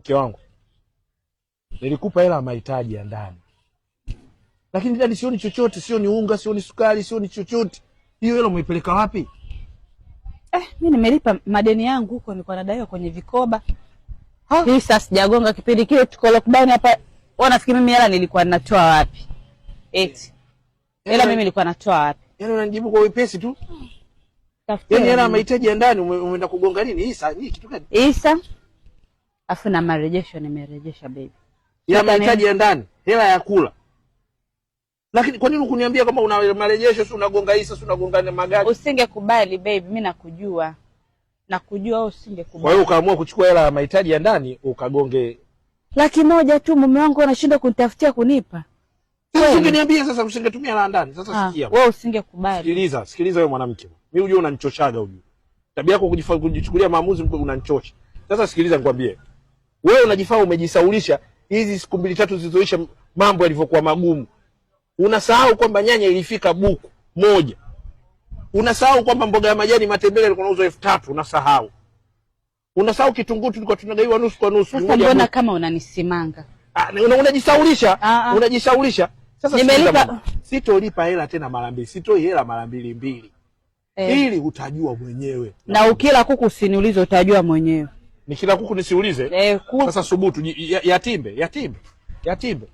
Mke wangu, nilikupa hela ya mahitaji ya ndani, lakini ndani sioni chochote, sioni unga, sioni sukari, sioni chochote. Hiyo hela umeipeleka wapi? Mi nimelipa madeni yangu huko, nilikuwa nadaiwa kwenye vikoba. Hii sasa sijagonga kipindi kile tuko lockdown hapa. Wanafikiri mimi hela nilikuwa natoa wapi? Eti. Hela mimi nilikuwa natoa wapi? Yaani unanijibu kwa wepesi tu. Tafutia Yaani hela ya mimi. mahitaji ya ndani umeenda kugonga nini? Isa, ni kitu gani? Isa. Afu na marejesho nimerejesha, baby. Ya Sasa mahitaji ya ndani, hela ya kula. Lakini kwa nini hukuniambia kwamba una marejesho, si unagonga isa, si unagonga na magari? Usingekubali, baby, mimi nakujua. Nakujua wewe usingekubali. Kwa hiyo ukaamua kuchukua hela ya mahitaji ya ndani ukagonge 100,000 tu, mume wangu anashindwa kunitafutia kunipa. Sasa usingeniambia, sasa usingetumia hela ya ndani. Sasa sikia. Wewe usingekubali. Sikiliza, sikiliza wewe mwanamke. Mimi unajua unanichoshaga unajua. Tabia yako kujichukulia maamuzi unanichosha. Sasa sikiliza nikwambie. Wewe unajifaa umejisaulisha hizi siku mbili tatu zilizoisha mambo yalivyokuwa magumu. Unasahau kwamba nyanya ilifika 1000. Unasahau kwamba mboga ya majani matembele ilikuwa inauzwa 3000, unasahau. Unasahau kitunguu tulikuwa tunagaiwa nusu kwa nusu. Sasa Moja mbona buku. kama unanisimanga? Unajisaulisha, unajisaulisha. Sasa Nimelipa. sikiliza mama, sitolipa hela tena mara mbili, sitoi hela mara mbili mbili. Ili utajua mwenyewe. Na ukila kuku usiniulize, utajua mwenyewe. Nikila kuku nisiulize? Sasa subutu, yatimbe, yatimbe, yatimbe.